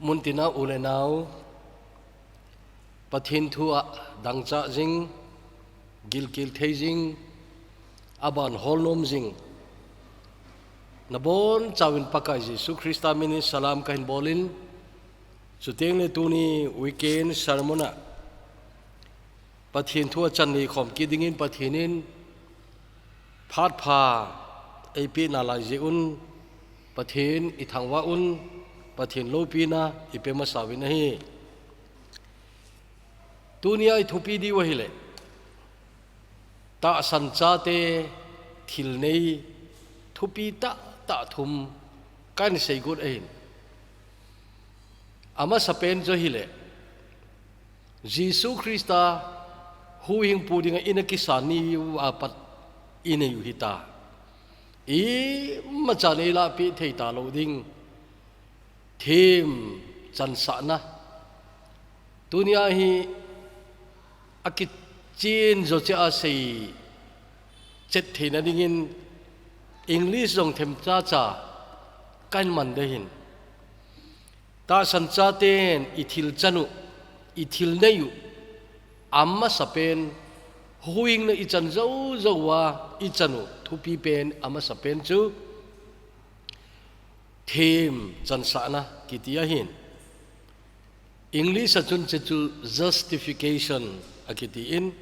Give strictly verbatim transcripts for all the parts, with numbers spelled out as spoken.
Muntina u le nau, Pathen thu a dangchah jing, gilkel thei jing, aban holnom jing, nabon chauvin Pakai Jesu Christa min in salam kahin bol in, chuteng le tuni weekend sermon a Pathen thu a chan nei khom kit dingin Pathen in phat pha eipeh nalai jeh un, Pathen ithangvah un, Pathen loupina ipeh masa uvin ahi. Tuni a ithupi diu ahile, tahsan chate thil nei thupi tahtah thum kahin seigot ahin. Amasapen chu ahile, Jesu Christa huhhingpu dinga ina kisan niu apat inei u hita. Imacha nei lahpeh thei talou ding. Themchansahna. Tuni a hi akichen jo cheh a seichet theina dingin English jong themchacha kahin man ding ahin. Tahsan chaten ithil chan u, ithil nei u, amasapen, huhhingna ichan jou jou a ichan u thupipen amasapen chu themchansahna kiti ahin. English a chun hiche chu justification akiti in.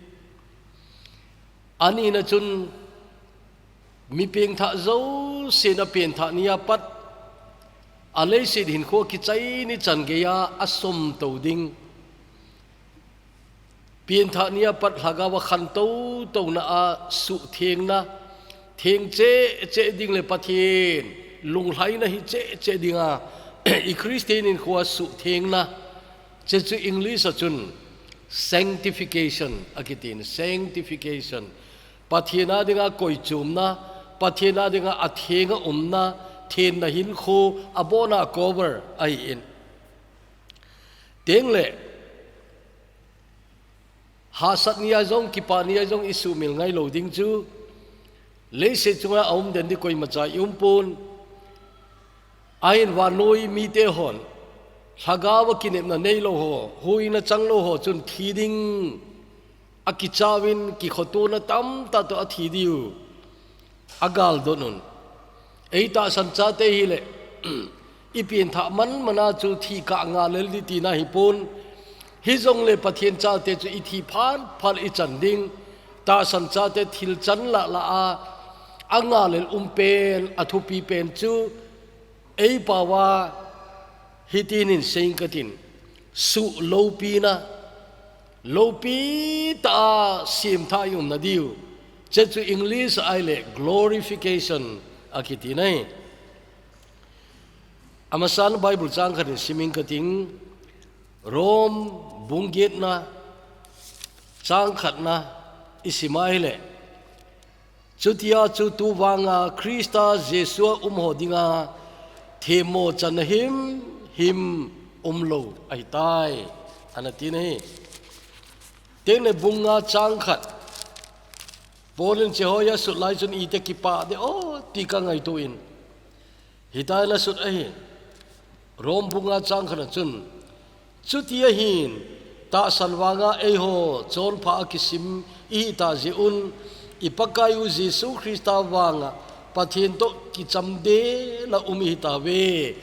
Anina chun mi pengthah jousen apengthah ni apat, aleiset hinkho kichai ni chan geiya asomtou ding. Pengthah ni apat lhagao a khantou touna a suhthengna, theng cheh cheh ding le Pathen lunglhaina hi cheh cheh dinga, i Christian hinkho a suhthengna, hiche chu English a chun sanctification akitin, sanctification. Pathen a dinga koichomna, Pathen a dinga athenga umna, thenna hinkho, abona cover ahin. Tengle, hahsat nia jong, kipah nia jong isuhmil ngailou ding chu, leiset chunga aum den ding koimacha iumpon. Ahin vannoi mite hon, lhagao a kinepna neilou ho, huhhingna changlou ho chun thi ding, akichauvin kikhotona tamtah toh athi diu agaldot un. Eitahsan chate hile, ipengthah manmana chu thikah ngalel ding tina hipon. Hijongle Pathen chate chu ithi phat phat ichan ding. Tahsan chate thil chan lah lah a, angalel umpen, athupipen chu, eipaova hitin hin seiyin katin, suhloupina, loupitah a semthah iumna diu. Hiche chu English a ahile glorification akitin ahi. Amasan Bible chang khat in simin kating, Rome bung getna chang khatna isim ahile, chutia chu tuvanga Christa Jesu a umho dinga themmo channa himhim umlou ahitai, ana tin ahi. Tengle bung nga chang khat, Paul in hiche hoiya sut lai chun iti kipah ding o ti kangaito in, hitia ana sut ahi. Rome bung nga chang khatna chun, chuti ahin, tahsan vanga eiho chonpha a kisim ihitah jeh un, i Pakaiu Jesu Christa vanga Pathen toh kichamdel a um ihitauve.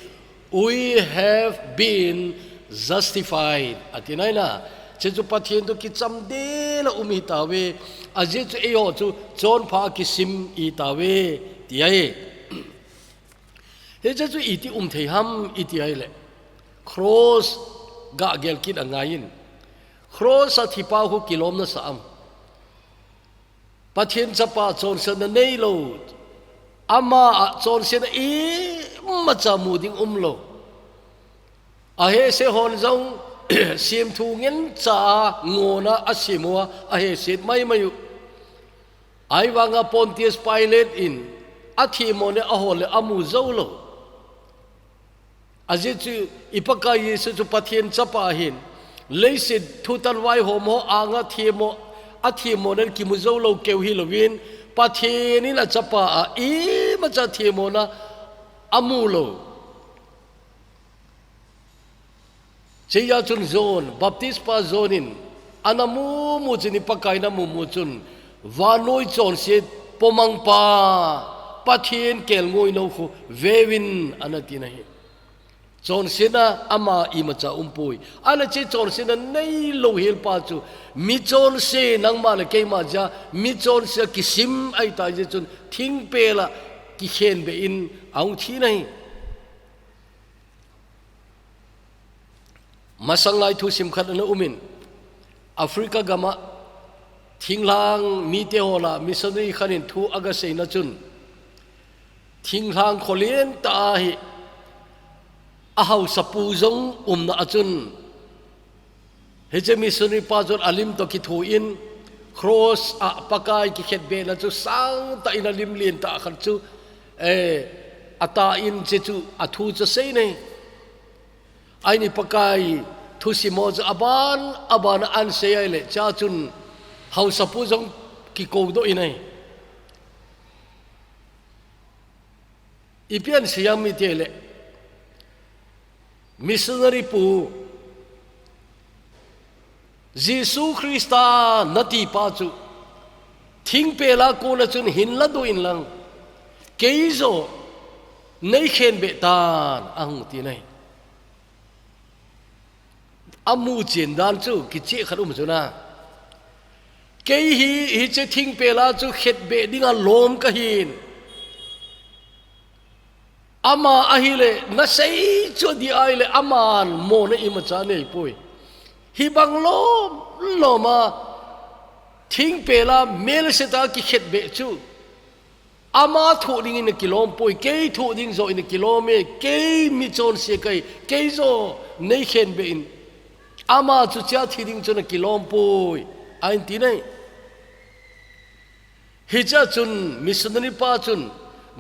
We have been justified, ati naina. Hiche chu Pathen toh kichamdel a um ihitauve. Ajeh chu eiho chu chonpha a kisim ihitauve, ti ahi. Hiche chu iti um thei ham iti ahile, cross gah gel kit angaiyin, cross a thipa khu kilomna sah am? Pathen chapa chonsetna neilou, ama a chonsetna imacha mu ding umlou. Ahehse hon jong semthu ngencha a ngona asem uva, ahehset maimai u. Ahivanga Pontius Pilate in athemmona ahol le amu joulou. Ajeh chu i Pakai Jesu chu Pathen chapa ahin, leiset thutan vaihom ho anga themmo, athemmona kimu joulou keu hilouvin, Pathen in achapa a imacha themmona amu lou. Chea chun John, Baptist pa John in, ana mumu chun, i Pakai ana mumu chun, vannoi chonset pomang pa, Pathen kelngoi nou khu veuvin, ana tina ahi. Chonsetna ama imacha umpoi. Ana che chonsetna neilou hel pa chu, mi chonse nangma le keima jeh a, mi chonse a kisim ahitai jeh chun, thingpel a kikhenbeh in ahung thina ahi. Masang lai thusim khat ana umin, Africa gam a thinglhang mite ho lah a missionary khat in thu aga seina chun, thinglhang kho lentah a hi a haosapu jong umna a chun, hiche missionary pa chun a lim toh kithuin, cross a Pakai kikhetbehna chu sangtah in a lim lentah khat chu, eh, a tan che chu a thu chu asei ahi. Ahin i Pakai thusim ho chu aban aban a ana sei ahile, chea chun haosapu jong kikoudoh in ahi. Ipi ana sei ham iti le, missionary pu, Jesu Christa nati pa chu, thingpel a kona chun hin ladoh in lang, kei joh neikhenbeh tan, ahung tina ahi. Amu chen dan chu kicheh khat um chu na. Kei hi, hiche thingpel a chu khetbeh dinga lom kahin. Ama ahile, nasei chu adih ahile, aman mona imacha aneipoi. Hibang lom lom a, thingpel a melsetah a kikhetbeh chu, ama thoh dingin akilom poi, kei thoh ding joh in akilom e, kei mi chonse kahi, kei joh neikhenbeh in, ama chu chea thi ding chun akilom poi, ahin tina ahi. Hichea chun missionary pa chun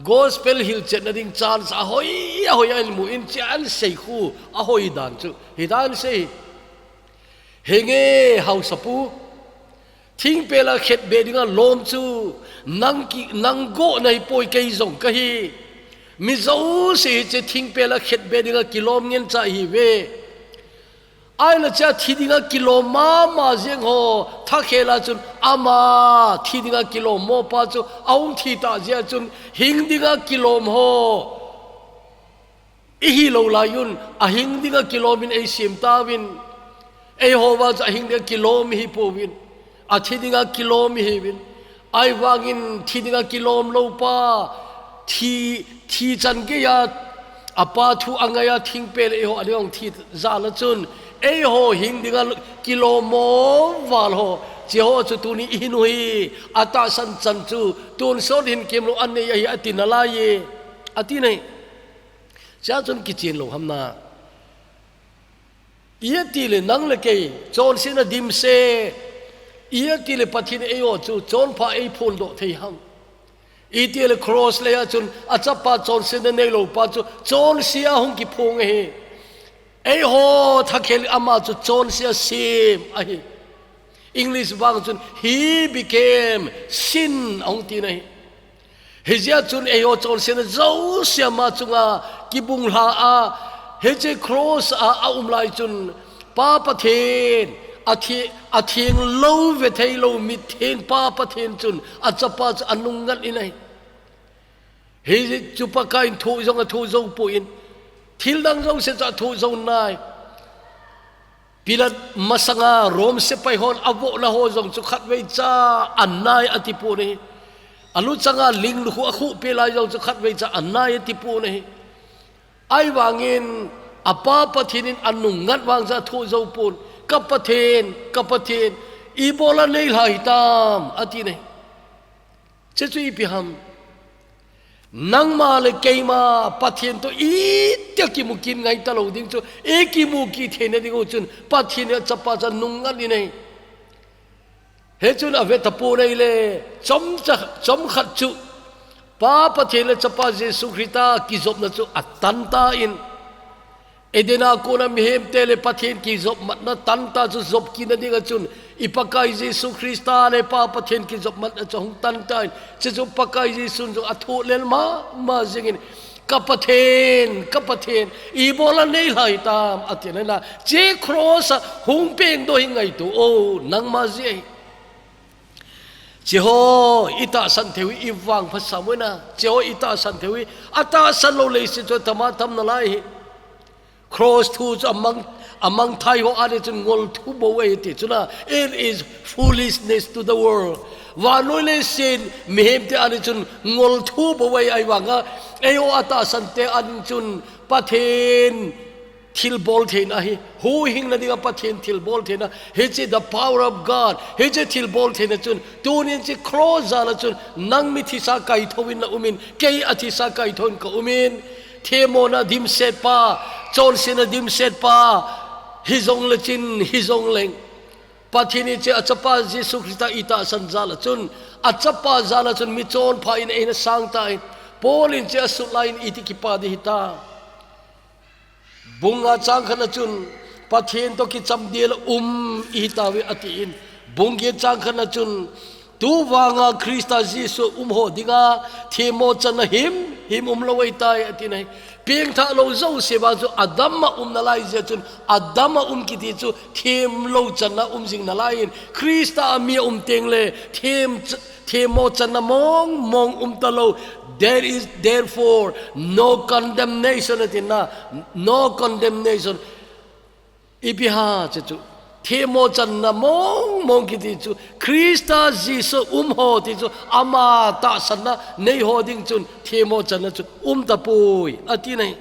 gospel hilchetna ding chance ahoi, ahoi ahin mu in, chea ana sei khu ahoi dan chu hitia ana sei. Henge haosapu, thingpel a khetbeh dinga lom chu nang ki, nang go nahipoi, kei jong kahi. Mi jouse hiche thingpel a khetbeh dinga kilom ngen cha ihiuve. Ahinla chea thi dinga kilom mama jeng ho thakhel a chun, ama thi dinga kilom mo pa chu ahung thi tah jeh a chun, hing dinga kilom ho ihi lou lai un, ahing dinga kilom in eisem tauvin. Eiho vang chu ahing dinga kilom ihi pouvin, athi dinga kilom ihiuvin. Ahivangin thi dinga kilom lou pa, thi, thi chan geiya, apa thu angaija thingpel a eiho ading ahung thi jal a chun, eiho hing dinga kilom mo val ho, cheho chu tuni ihin u hi, atahsan chan chu tonsot hin kemlou anei ahi ati nalai e, ati ahi. Chea chun kichen lou ham na. Iti le nang le kei chonsetna dimset, iti le Pathen in eiho chu chonpha eiphondoh thei ham. Iti le cross leiya chun achapa chonsetna neilou pa chu chonse a hung kiphong ahi. Eiho thakhel in ama chu chonse a sem ahi. English vang chun, "He became sin," ahung tina ahi. Hijeh a chun eiho chonsetna jouse ama chunga kibung lha a, hiche cross a aum lai chun, Pa Pathen, athi-, atheng lou ve thei lou mithen Pa Pathen chun achapa chu anung ngat in ahi. Hichu Pakai in thoh jong athoh jou poi, thil dang jouse chu athoh jou nai. Pilat masanga Rome sepai hon avohna ho jong chu khatvei cha anai ati pon ahi. Aluchanga ling lukhuh akhuh peh lai jong chu khatvei cha anai ati pon ahi. Ahivangin apa Pathen in anung ngat vang chu athoh jou pon. Ka Pathen, ka Pathen, ibola neilha hitam, ati ahi. Chechu ipi ham. Nangma le keima Pathen toh itia kimu kit ngai talou ding chu, ikimu kit theina ding u chun Pathen in achapa chu anung ngat in ahi. Hichun ave tapon ahile, chomcha, chomkhat chu Pa Pathen le Chapa Jesu Christa kijopna chu atan tan. Eden a kona mihemte le Pathen kijopmatna tanta chu jop kitna dinga chun, i Pakai Jesu Christa le Pa Pathen kijopmatna chu hung tan tan. Chuchu Pakai Jesun chu athoh lel mama jengin, Ka Pathen, ka Pathen, ibola nei lhai tam, ati na na. Che cross a hung peng doh hi ngaito, o, nangma jeh ahi. Cheho itahsan thei u hi ivangpha sam u na. Cheho itahsan thei u hi, atahsan lou leiset chu tama tam nalai hi. Cross thu chu amang, amang thai ho a ding chun ngol thu bou ahi ti chu na. It is foolishness to the world. Vannoi leiset mihem te a ding chun ngol thu bou ahi, ahivanga eiho atahsan te a ding chun Pathen thilbol theina ahi. Huhhingna dinga Pathen thilbol theina. Hiche the power of God. Hiche thilbol theina chun tunin che cross jal a chun nang mi thisa kaithou in na um in, kei athisa kaithou in ka um in. Themmona dimset pa, chonsetna dimset pa, hijong le chin, hijong leng. Pathen in che achapa Jesu Christa itahsan jal a chun, achapa jal a chun mi chonpha in eina sang tan. Paul in che asut lai in iti kipa ding hita. Bung nga chang khat na chun, Pathen toh kichamdel a um ihi tauve ati in. Bung get chang khat na chun, tu vanga Christa Jesu um ho dinga themmo channa himhim um lou ahi tai ati na hi. Pengthah lou jouse vang chu adam a um nalai jeh chun, adam a um kiti chu themmo channa um jing nalai in, Christa a mi a um teng le them ch-, themmo channa mong mong um talou. There is therefore no condemnation ati na, no condemnation. Ipi ham che chu, themmo channa mong mong kiti chu, Christa Jesu um ho ti chu, ama tahsanna nei ho ding chun, themmo channa chu um tapoi, ati na hi.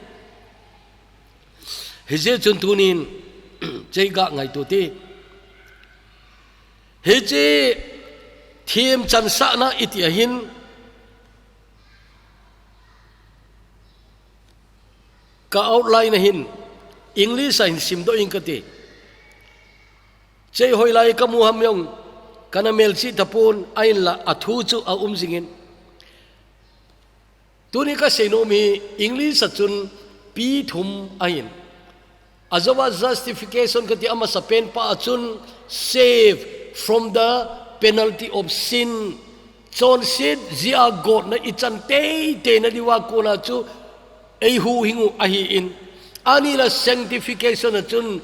Hijeh chun tunin, che ga ngaito te. Hiche themchansahna iti a hin, ka outline a hin, English a hin simdoh ing kati. Che hoilai kamu ham jong, kana melchih tapon, ahinla athu chu aum jingin. Tuni kasei nom hi English a chun P thum ahin. Ajouva justification kati amasapen pa a chun save from the penalty of sin. Chonset jeh a gotna ichan teitei na diuva kona chu eihuhhing u ahin. Anina sanctification a chun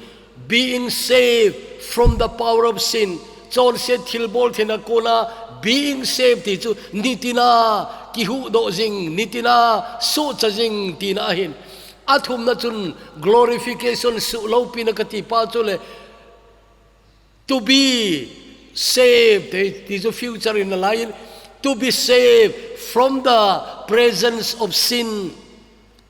being saved from the power of sin. Chonset thilbol theina kona being saved ti chu nitina kihuhdoh jing, nitina suhcha jing tina ahin. Athumna chun glorification suhloupina kati pa chu le to be saved, eh, ti chu future in a line, to be saved from the presence of sin.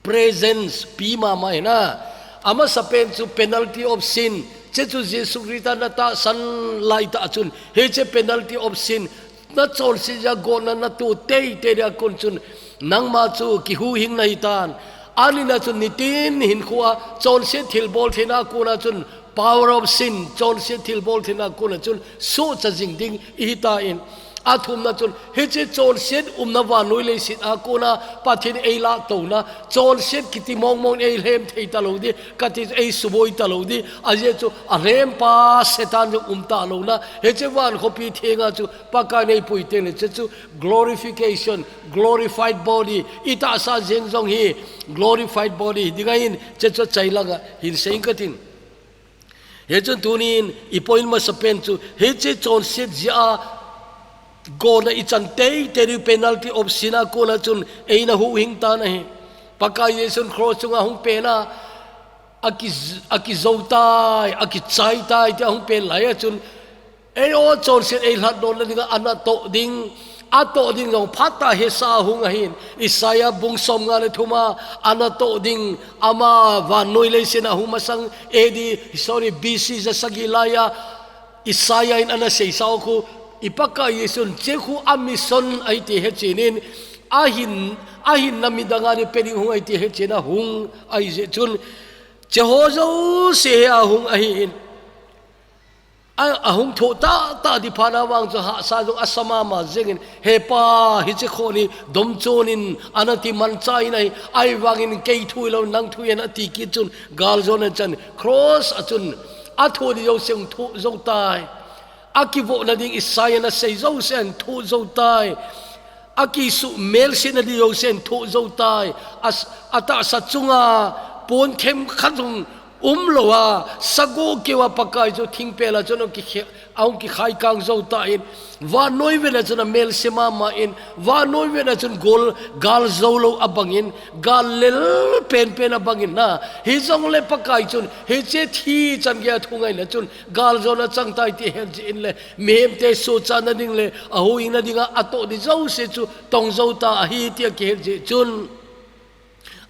Presence, pi mama hina. Amasapen chu penalty of sin. Che chu Jesu Christa na tahsan lai ta chun. Hiche penalty of sin. Na chonset jeh a gotna na toh teitei dia kon chun. Nangma chu kihuhhing nahi tan. Anina chun nitin hinkhoa chonset thilbol theina kona chun power of sin, chonset thilbol theina kona chun suhcha jing ding ihi tan. Athumna chun, hiche chonset umna vannoi leiset a kona Pathen eilahtona, chonset kiti mong mong eilhem thei talou ding, kati eisuboi talou ding, ajeh chu alhempa Satan jong um talouna, hiche van khopi thenga chu Pakai in eipui teng le che chu glorification, glorified body, itahsa jeng jong hi glorified body dinga hin che chu chai langa hin sei katin. Hichun tunin i point masapen chu, hiche chonset jeh a gotna ichan teitei diu penalty of sin a kona chun eina huhhing tan ahi. Pakai Jesun cross chunga hung pen a, aki, akijou tai, akichai tai, tia hung pen lai a chun, eiho chonset eilhatdohna dinga anatoh ding, atoh ding jong phatah a hesa hung ahin. Isaiah bung somnga le thuma anatoh ding, ama vannoi leiset a hung masang A D, sorry, B C ja sagi laiya Isaiah in ana seisa u khu, i Pakai Jesun che khu a mission ahi ti hechen in, ahin, ahinna midang a ding pe ding hung ahi ti hechen a hung ahi jeh chun, cheho jouse he a hung ahin. A, ahung thoh tahtah ding phat na vang chu hahsa jong asa mama jengin, He Pa, hiche khoni domchon in, ana ti manchah in ahi, ahivangin kei thu hilou, nang thu hen ati kit chun, galjona chan, cross a chun, athoh ding jouse ahung thoh jou tai. Akivohna ding Isaiah in asei jouse ahung thoh jou tai. Akisuh melsetna ding jousen thoh jou tai. As-, atahsa chunga pon themkhat jong umlou a, sagoh keuva Pakai chu thingpel a chun ahung kikhe-, ahung kikhai kang jou tan, vannoi vetna chun amelse mama in, vannoi vetna chun gol, gal jou lou abang in, gal lel penpen abang in na. Hijongle Pakai chun hiche thi chan geiya thungaina chun galjona chang tai ti ahet jeh in le, mihemte sohchatna ding le ahuhhingna dinga atoh ding jouse chu tong jou ta ahi ti akihet jeh chun,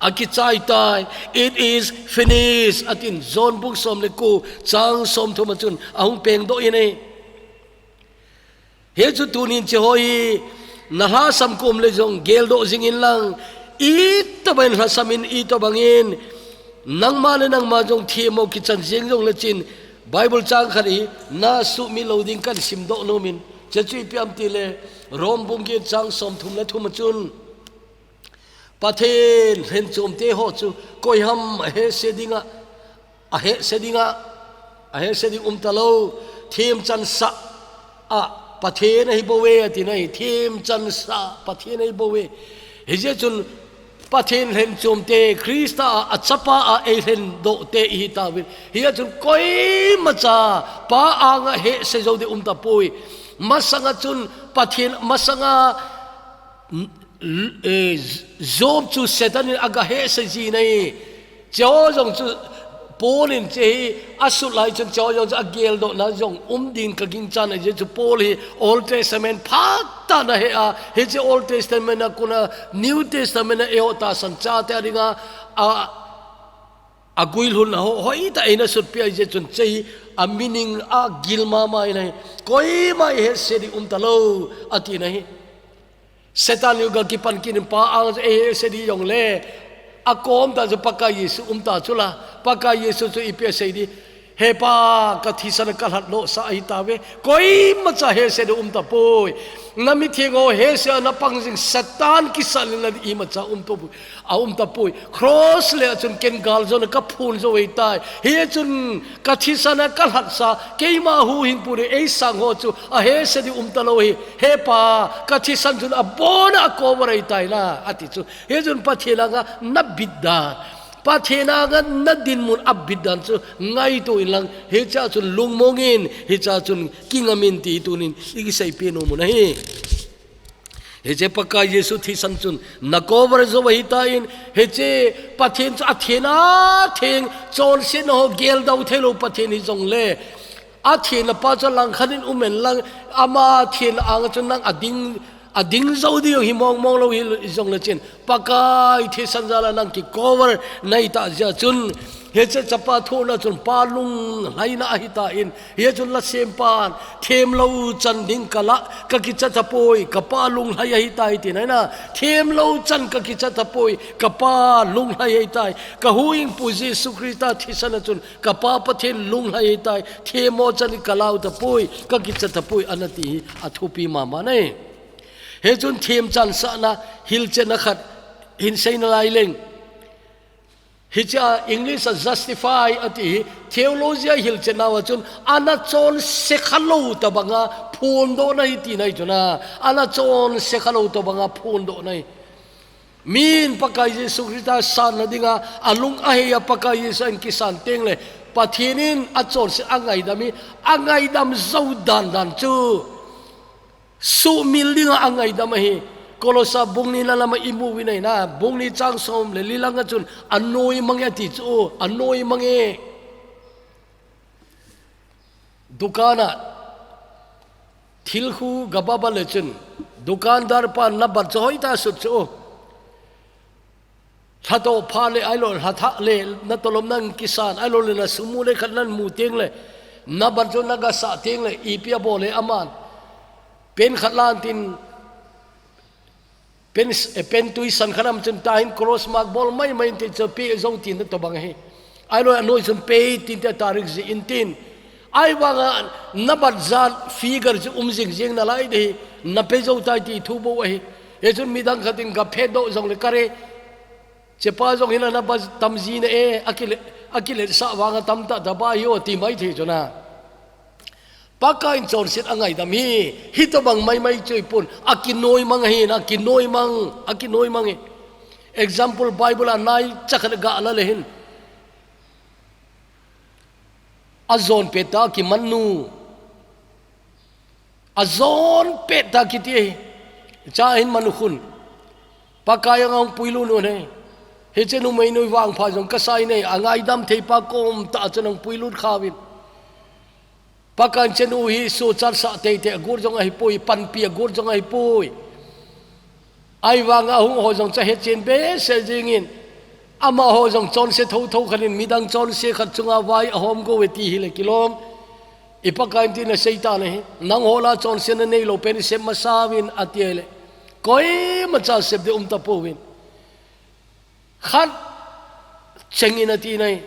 akichai tai, "It is finished," atin. John bung som le ko, chang somthum a chun ahung pengdoh in ahi. Hichu tunin hiche ho hi nalhasam kom le jong geldoh jing in lang, itobang in lhasam in, itobang in nangma le nangma jong themmo kichan jeng jongle chun, Bible chang khat hi nasuhmil lou ding kahin simdoh nom in, hiche chu ipi ham itile, Rom bung get, chang somthum le thum a chun, Pathen lhenchomte ho chu koiham ahehse dinga, ahehse dinga, ahehse ding umta lou, themchansah a Pathen ahi bouve, ati nai, themchansah a Pathen ahi bouve. Hijeh chun Pathen lhenchomte Christa a, achapa a eilhendohte ihi tauvin. Hijeh chun koimacha Pa anga hehse jou ding umta poi. Masanga chun Pathen, masanga L-, eh, Job chu Satan in aga hehse jin ahi. Hiche ho jong chu Paul in hiche hi asut lai chun hiche ho jong chu ageldohna jong um din kaginchat ahi. Hiche chu Paul hi Old Testament phatah in ahe a, hiche Old Testament a kona New Testament a eiho tahsan chate a dinga, a, aguilhunna ho, hoitah in eina sutpeh ahi. Hiche chun hiche hi a meaning agil mama in ahi. Koima eihehse ding umta lou, ati nai. Satan in aga kipan kit in Pa anga chu eihehse ding jongle, akom tah chu Pakai Jesu umta chula. Pakai Jesu chu ipi asei ding, "He Pa, kathisan a kalhat lohsah ahi tauve. Koimacha hehse ding umta poi. Namitheng ho hehse a napang jing Satan kisalna ding imacha umta poi." A umta poi. Cross le a chun ken galjona kaphon jou ahi tai. Hijeh chun kathisan a kalhatsa, keima huhhingpu ding eisang ho chu ahehse ding umta lou ahi. He Pa, kathisan chun abona a cover ahi tai na, ati chu. Hijeh chun Pathen anga nabit dan, Pathen anga nadinmun abit dan chu ngaito in lang, hichea chun lungmong in, hichea chun kingam in ti tunin ikiseipeh nom u ahi. Hiche Pakai Jesu thisan chun nacover jou ahitan, hiche Pathen chu athenna theng, chonsetna ho geldau theilou Pathen hijongle, athenna pa chu langkhat in um hen lang, ama thenna anga chun nang ading, ading jou ding hi mong mong lou hijongle chun, Pakai thisan jal a nang kicover nahi tah jeh chun, hiche chapa thohna chun pa lunglhaina ahitan, hijeh chun lasempan, themlou chan ding kalah, kakicha tapoi, kapa lunglhai ahitai, tina ahi na, themlou chan kakicha tapoi, kapa lunglhai ahitai, kahuhhingpu Jesu Christa thisan a chun, kapa Pathen lunglhai ahitai, themmo chan in kalau tapoi, kakicha tapoi, anati hi athupi mama ahi. Hijeh chun themchansahna hilchetna khat hin seina lai leng. Hichea English a justify ati hi, theology a hilchetna uva chun, ana chonse khalou tobanga phondohna ahi tina ahi chuna, ana chonse khalou tobanga phondohna ahi. Min Pakai Jesu Christa sanna dinga, alung ahei a Pakai Jesu in kisan tengle, Pathen in achonset angaidam hi, angaidam jou dan dan chu. Suhmil dinga angaidam ahi. Kolosa bung ni na lama imu uvin ahi na, bung ni chang som le li langa chun, anoi mange ati chu, anoi mange. Dukan a thil khu gababa le chun, dukandar pan nabat chu hoitah sut chu. Lha toh pha le ahilou, lha thah le, natolom nang kisan, ahilou le nasum mu le khat nang mu tengle, nabat chu nagasah tengle, ipi abol le aman. Pen khat lan tin, pen, eh, pen tui san khat aum chun tahin cross mark bol mai mai in ti chu pe jou tin natobang ahi. Ahilou anoi chun pe tin ti tarik ji in tin. Ahivanga nabat jat figure chu um jing jing nalai ding ahi, nape jou tai ti thu bou ahi. Hichun midang khat in gaphe doh jongle kare. Chepa jong hin nabat tam ji na e, akile, akiletsah vanga tamtah taba hi o ti mai thei chuna. Pakaiyin chonset angaidam hi, hitobang maimai chu ahipon, akinoi mang ahi, akinoi mang, akinoi mang ahi. Example, Bible a nai chakhat ga la le hin. Ajon pet ta kiman nu. Ajon pet ta kiti ahi. Cha hin man u khun. Pakai anga hung puilut un ahi. Hiche numeinu vangpha jong kasai nei, angaidam thei pa kom ta chu nang puilut kha uvin. Pakaiyin chenu hi suhchat sah teitei agot jong ahipoi, panpi agot jong ahipoi. Ahivanga ahung ho jong chu ahechen behseh jingin. Amaho jong chonse thotho khat in midang chonse khat chunga vai ahom go uve ti hi le kilom. I Pakaiyin tin asei tan ahi. Nangho lah a chonse nanei lou pen isep masa uvin ati le. Koima cha sep ding um tapouvin. Khat chengin ati nai.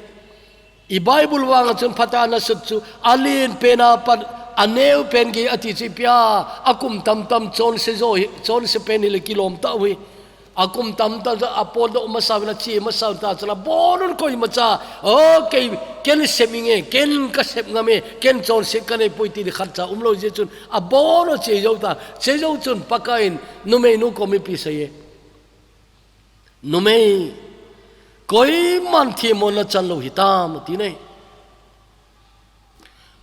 I Bible vanga chun phatah a nasut chu, alen pen a pat, aneo pen gei ati chu ipi a, akum tamtam chonse jo hi, chonse pen hi le kilom tah u hi. Akum tamtam chu apotdoh masa uvin, ache masa uvin ta chu la, abonun koima cha, o kei, ken sep inge, ken kasep ngam e, ken chonse kanei poi ti khat cha umlou jeh chun, abonun ache jou ta, che jou chun Pakaiyin, numeinu kom ipi asei e. Numei, koiman themmo nachan lou hitam, ati nai.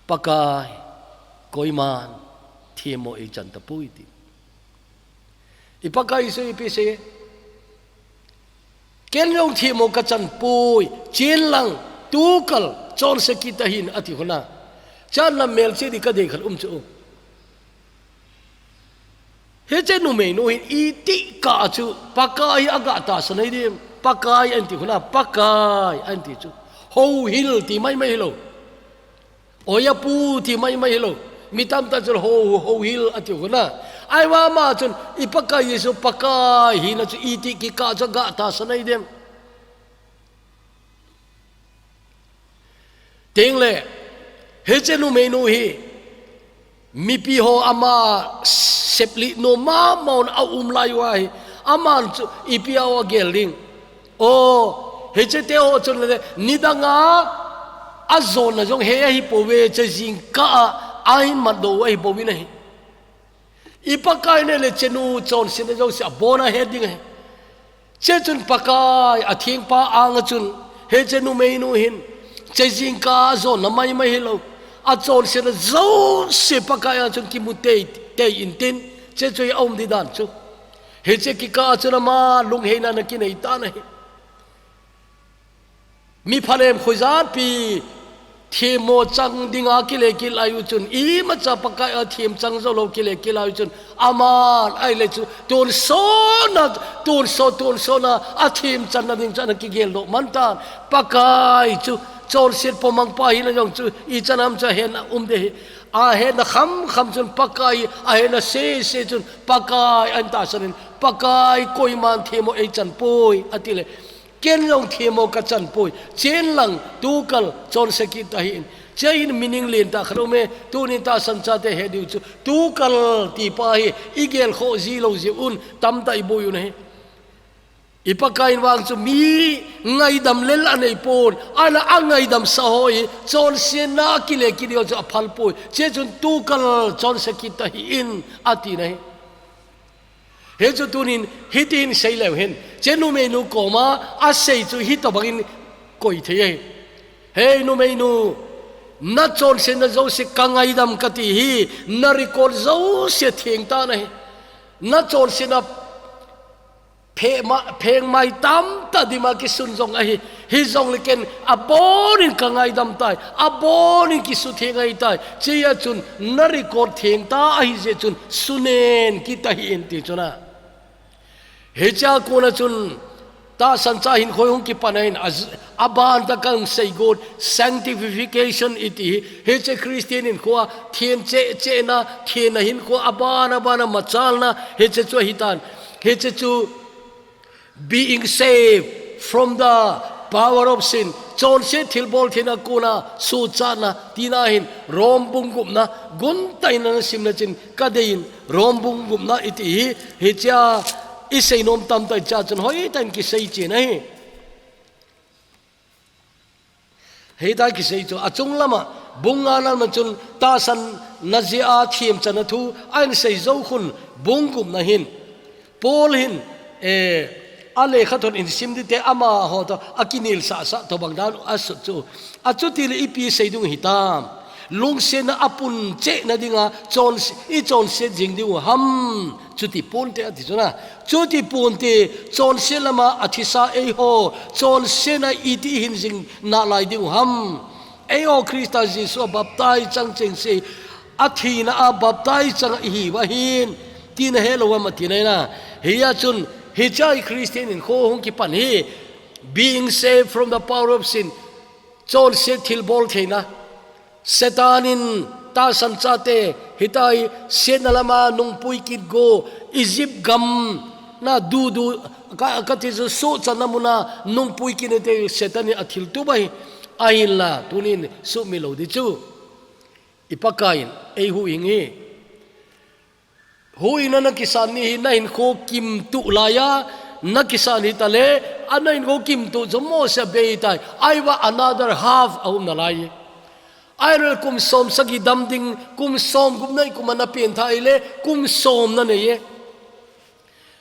Pakai, koiman themmo eichan tapoi ti. I Pakai Jesu ipi asei. Ken jong themmo kachan poi, chen lang, tukal, chonse kit tahih in ati hon a. Channa melchih ding kadei khat um chu. Hiche numeinu hin itih kah a chu Pakai aga tahsan ahi dem. Pakai ahin ti hon a, Pakai ahin ti chu. Houhil ti maimai hilou. Oiya pu ti maimai hilou. Mi tamtah chun hou, houhil ati hon a. Ahivang ama chun i Pakai Jesu Pakai hina chu itih kikah a chu aga tahsan ahi dem. Tengle, hiche numeinu hi, mipi ho ama seplih nom mama un aum lai uva hi, aman chu ipi a agel ding. O, hiche te ho chun le, nidang a, ajona jong he ahipouve, hiche jingkah a, ahin matdoh u ahipouvin ahi. I Pakai in le chenu chonsetna jouse abon a het ding ahi. Hiche chun Pakai athengpa anga chun, hiche numeinu hin, hiche jingkah a ajona maimai hilou, achonsetna jouse Pakai anga chun kimu teitei intin, hiche chu hi aum ding dan chu. Hiche kikah a chun ama lungheina ana kinei tan ahi. Mi phalem khojatpi themmo chang dinga kile kit lai u chun, imacha Pakai a themchang joulou kile kit lai u chun, aman ahile chu tonsot na, tonsot, tonsot na athemchanna ding chu ana kigeldoh man tan. Pakai chu chonset pomang pa hina jong chu ichan ham chu ahetna um ding ahi. Ahetna khamkham chun Pakai, ahetna sese chun Pakai ahin tahsan in, Pakai koiman themmo eichan poi, ati le. Ken jong themmo kachan poi. Chen lang tukal chonse kit tahih in. Hiche hin meaning lentah khat aume, tunin tahsan chate he diu chu. Tukal ti pa hi igel khoh ji lou jeh un tamtah iboi u ahi. I Pakai in vang chu mi ngaidam lel anei pon, ana angaidam sa ho hi chonsetna kile kit diu chu aphal poi. Hiche chun tukal chonse kit tahih in ati ahi. Hichu tunin, hitin sei leu hen. Hiche numeinu koma asei chu hitobang in koi thei ahi. Hei numeinu, nachonsetna jouse kangaidam kati hi, na record jouse theng tan ahi. Nachonsetna phema, phengmai tamtah dima kisun jong ahi. Hijongle ken abonin kangaidam tai, abonin kisutheng ahitai. Hichea chun na record theng ta ahijeh chun sunen kit tahih in ti chu ahi. Hichea kona chun tahsan cha hinkho hung kipan ahin, a, aban tah a kasei got sanctification iti hi. Hiche Christian hinkhoa them cheh cheh na, themna hinkhoa aban aban a machalna, hiche chu ahitan. Hiche chu being saved from the power of sin. Chonset thilbol theina kona suhchatna tina hin Rom bung gupna guntah in ana simna chun kadeiyin Rom bung gupna iti hi, hichea isei nom tamtah hichea chun hoitah in kisei chen ahi. Hitia kisei chu, achung lama, bung ngana lama chun tahsan na jeh a themchanna thu ahin sei jou khun bung gupna hin Paul hin, eh, a lekhathot in sim ding te amaho toh a kinel sahsah tobang dan a sut chu. Achuti le ipi sei ding hitam. Lungsetna a pun chehna dinga chon, i chonset jing ding u ham. Chuti ponte ati chu na. Chuti ponte chonset lama a thisa eiho chonsetna iti hin jing nalai ding u ham. Eiho Christa Jesu a baptize chang chengse a thina a baptize chang ihiu ahin, tina helou am ati nai na. Hia chun, hiche a Christian hinkho hung kipan hi, being saved from the power of sin, chonset thilbol theina. Satan in tahsan chate, hitia hi setna lama nungpui kit go, Egypt gam na dudu, ka, kati chu sohchanna muna nungpui kit nate Satan in a thiltup ahi, ahinla, tunin sumil lou ding chu. I Pakaiyin, eihuhhing hi. Huhhingna na kisan ni hi na hinkho kimtuh laiya, na kisan hita le, a na hinkho kimtuh chu Mose a bei tai, ahivang another half a um nalai. Ahileh kum som sagi dam ding, kum som gup na i kum a na pengthah le, kum som na nei e.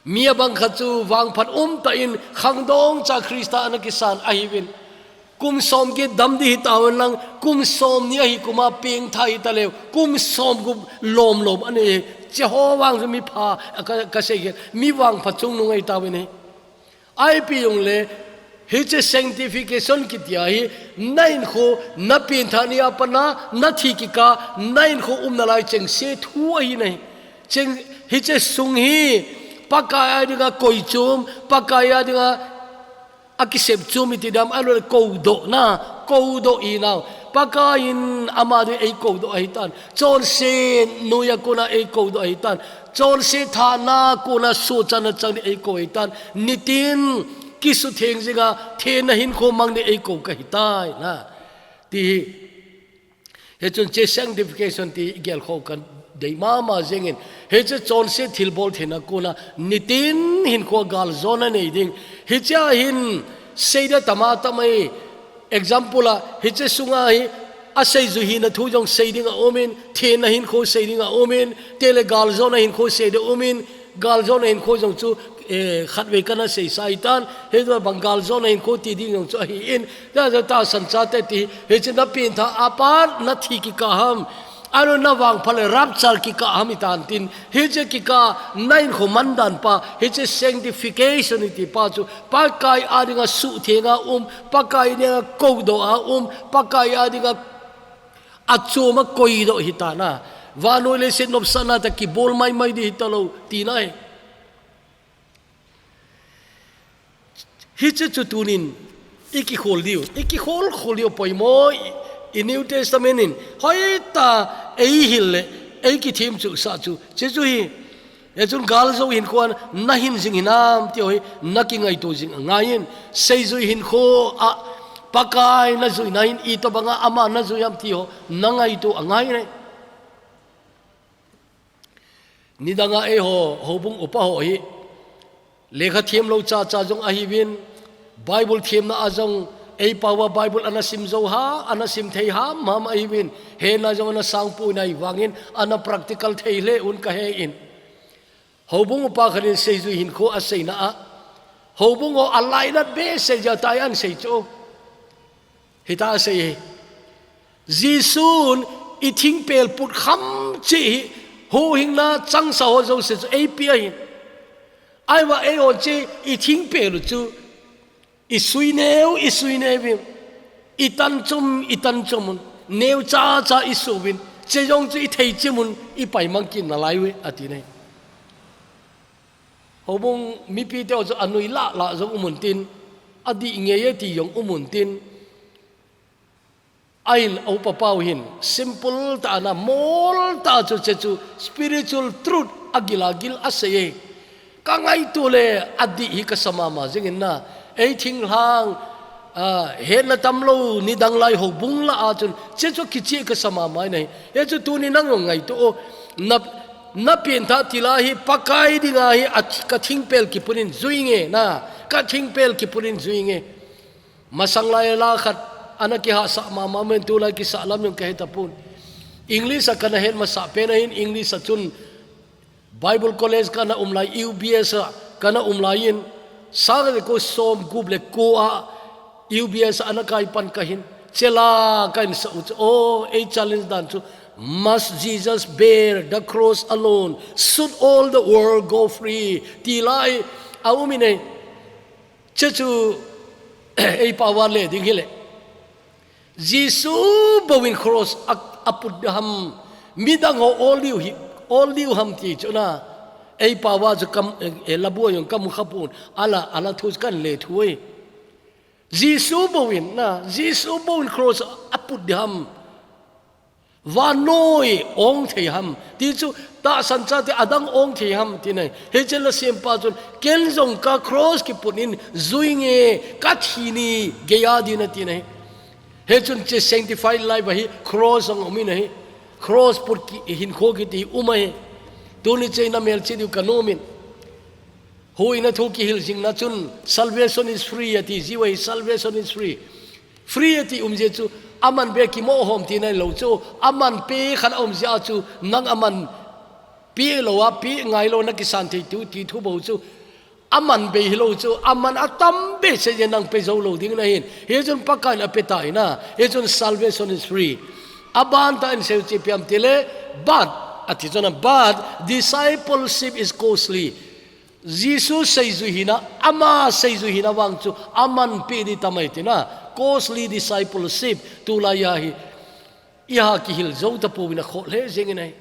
Mi abang khat chu vangphat umtah in khangdong cha Christa a na kisan ahiuvin. Kum som get dam ding hitauvin lang, kum som ni ahi kum a pengthah hita leu, kum som gup lom lom a nei e. Hiche ho vang chu mi pha, ka, ka sei kit, mi vangphat chungnung ahi tauvin ahi. Ipi jong le, hiche sanctification kiti a hi, na hinkho, na pengthah ni a pat na, na thi kikah, na hinkho um nalai chengse thu ahi nai. Cheng, hiche sung hi, Pakai a dinga koichom, Pakai a dinga a kisepchom iti dam, ahilou le koudohna, koudoh i nau. Pakaiyin ama ding eikoudoh ahitan. Chonset noiya kona eikoudoh ahitan. Chonset thana kona sohchanna chang ding eikou ahitan. Nitin kisutheng jinga, thenna hinkho mang ding eikou kahitai na. Ti hi. Hichun hiche sanctification ti i gelkhoh u kadei mama jengin. Hiche chonset thilbol theina kona nitin hinkho galjona nei ding. Hiche a hin seida tama tama hi. Example a, hiche sunga hi, a seijui hina thu jong sei ding aumin, thenna hinkho sei ding aumin, tele galjona hinkho sei ding aumin, galjona hinkho jong chu, eh, khatvei kana seisa ahitan, hiche bang galjona hinkho ti ding jong chu ahin, ta, ta, tahsan chate ti, hiche na pengthah a pat na thi kikah ham, ahilou na vangphat le rapture kikah ham itan tin, hiche kikah na hinkho mandan pa, hiche sanctification iti pa chu, Pakai a dinga suhtheng a um, Pakai a dinga koudoh a um, Pakai a dinga achom a koidoh hitan a. Vannoi leiset nopsahna tah kibol maimai ding hitalou, tina ahi. Hiche chu tunin, i kikhol diu, i kikhol khol diu poimo, i, i New Testament in, hoitah a eihil le, eikithemchuhsah chu, hiche chu hi, hichun galjou hinkho a na hin jing hinam ti ho hi, na kingaito jing angaiyin, seijui hinkho a, Pakai na juina hin itobanga ama na jui ham ti ho, na ngaito angaiyin ahi. Nidanga eiho, houbung upa ho hi, lekha themlou chacha jong ahiuvin, Bible themna a jong, eipao a Bible ana sim jou ham, ana sim thei hamham ahiuvin, hena jong ana sangpoi nai vangin, ana practical thei lheh un kahen. Houbung upa khat in seijui hinkho aseina a, houbung ho alainat behseh jeh a tia ahin sei chu. Hitia asei hi. Jesun i thingpel put kham cheh hi, huhhingna changsa ho jouse chu eipeh ahi. Ahivang eiho cheh i thingpel u chu, i sui neu, i sui neu uvin, i tan chom, i tan chom un, neu chacha i suh uvin, hiche jong chu i thei chim un, i paimang kit nalai uve, ati nai. Houbung mipite ho chu anui lah lah jong um un tin, adih ngei e ti jong um un tin, ahin a upa pa u hin simple tah a, mol tah a chu hiche chu spiritual truth agil agil asei e. Ka ngaito le adih hi kasa mama jingin na, ei thinglhang, a, hetna tamlou nidang lai houbung lah a chun hiche chu kicheh kasa mama in ahi. Hiche chu tuni nang jong ngaito o, na, na pengthah til a hi Pakai dinga hi a, ka thingpel kiput in jui nge na, ka thingpel kiput in jui nge. Masang lai la khat ana kihahsah mama men, tulai kisah lam jong kahe tapon. English a kana het masa pen ahin, English a chun Bible College kana um lai, U B S a kana um lai in, sang le ko som gup le ko a U B S a ana kai pan kahin. Chela kahin sa u chu, oh, ei challenge dan chu, "Must Jesus bear the cross alone? Should all the world go free?" Ti lai a um in ei. Che chu ei pao a le ding hile. Jesu bou in cross a, a put ham, midang ho ol diu hi, ol diu ham ti chu na. Ei pao a chu kam, eh, eh, labu a jong kamu kha pon, ala, ala thu chu kan le thu e. Jesu bou in na, Jesu bou in cross a put di ham. Vannoi ong thei ham. Ti chu tahsan chate adang ong thei ham ti nei. Hiche la sempa chun, "Ken jong ka cross kiput in jui nge, ka thi ni gei a ding ahi," ti nei. Hichun che sanctified life ahi, cross jong um in ahi. Cross put ki, hinkho kiti um ahi. Tuni che na mel che diu ka nom in. Huhhingna thu kihil jing na chun, "Salvation is free," ati jiu ahi, "Salvation is free." Free ati um jeh chu, aman be kimo hom ti nei lou chu, aman pe khat a um jeh a chu, nang aman pe lou a, pe ngai lou na kisan thei tu ti thu bou chu, aman be hilou chu, aman atam be se je nang pe jou lou ding na hin. Hichun Pakai in ape ta hi na, hichun salvation is free. Aban tah in sei u chu ipi ham ti le, but, ati chu na, but discipleship is costly. Jesu seijui hina, ama seijui hina vang chu, aman pe di tam ahi ti na, costly discipleship, tulai a hi, i ha kihil jou ta pouvin a khol he jeng in ahi.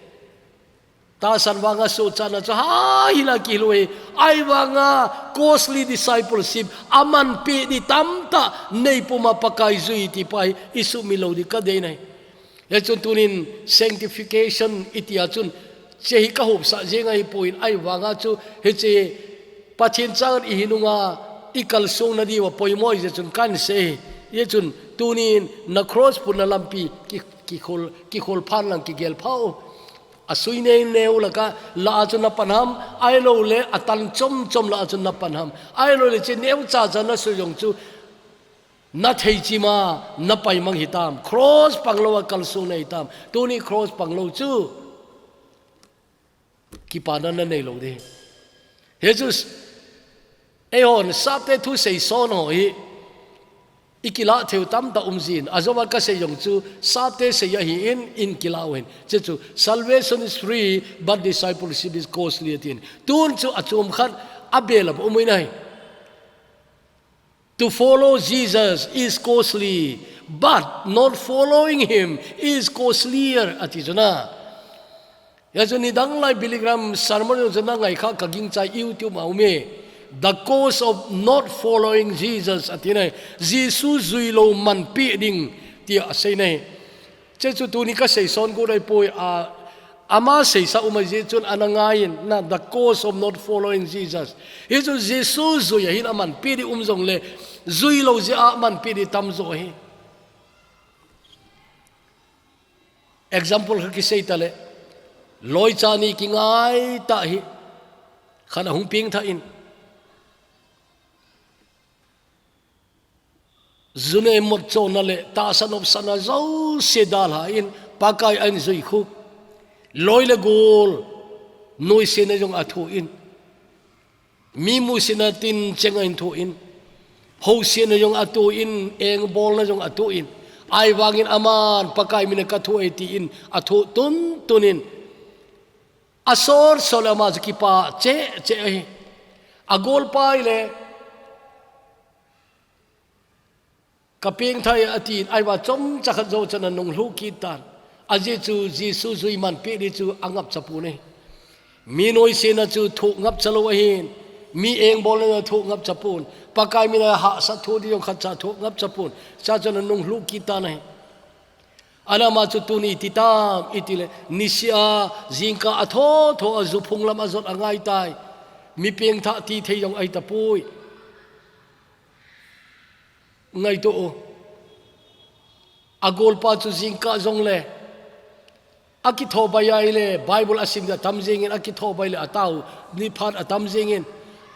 Tahsan vang a suhchat na chu ha hil a kihil u ahi, ahivang a costly discipleship, aman pe di tamtah nei pum a Pakai jui ti pa hi, i sumil lou di ka dei in ahi. Hichun tunin sanctification iti a chun, che hi ka hopsah jeng ahi pon ahivang a chu, hiche Pathen chang i hi nung a i kalsong na diu a poimo ahi jeh chun kan sei. Hichun tunin na cross put na lampi ki, kikhol, kikhol phan lang kigel pha u. A sui neu neu laka la a chu na pan ham, ahilou le a tan chom chom la a chu na pan ham. Ahilou le che neu cha cha na sui jong chu, na thei chim a, na pai mang hitam, cross pang lou a kalsong na hitam, tuni cross pang lou chu, kipana na nei lou di. Hiche chu, eihon, sapte thu sei son ho hi, i kila thei u tamtah um jin, ajou a ka sei jong chu, sapte sei ahi in, in kila u hin. Hiche chu, "Salvation is free, but discipleship is costly," atin. Tun chu a chom khat, a bel a um u in ahi. To follow Jesus is costly, but not following him is costlier, ati chu na. Hiche chu nidang lai Billy Graham sermon chu na ngai kha ka ging chai YouTube a um e. The cost of not following Jesus, ati na. Jesu jui lou man pe ding, ti a sei na. Hiche chu tuni ka sei son got ahi poi a, ama seisa um ahi jeh chun ana ngai in na, the cost of not following Jesus. Hiche chu Jesu jui a hin aman pe di um jong le, jui lou jeh a man pe di tam jo ahi. Example khat kisei ta le, loi cha ni kingai tah hi, khat a hung peng tha in, ju nei mot chon na le tahsa nopsahna jouse dalha in Pakai a in jui khu. Loi le gol, noise na jong a thu in. Mi musit na tin cheng a in thu in. House na jong a thu in, engbol na jong a thu in. Ahivang in aman Pakai min a ka thu e ti in a thu tun tun in. A sor sor le ama chu kipa cheh cheh ahi. A gol pa hi le, "Ka peng thai," ati in, ahivang chomcha khat jou chan a nung lhu kit tan. Ajeh chu Jesu jui man pe di chu a ngapcha pon e. Mi noise na chu thu ngapcha lou ahin. Mi engbol na thu ngapcha pon. Pakai min a hahsat thu di jong khat cha thu ngapcha pon. Cha chan a nung lhu kit tan ahi. Ana ama chu tuni iti tam, iti le, nisih a, jingkah a tho tho a ju phung lam a jot a ngai tai. Mi peng tha ti thei jong ahi ta poi. Ngaito u. A gol pa chu jingkah jong le, a kitho bai a ile, Bible a sim di a tam jeng in, a kitho bai le a tao, ni phat a tam jeng in.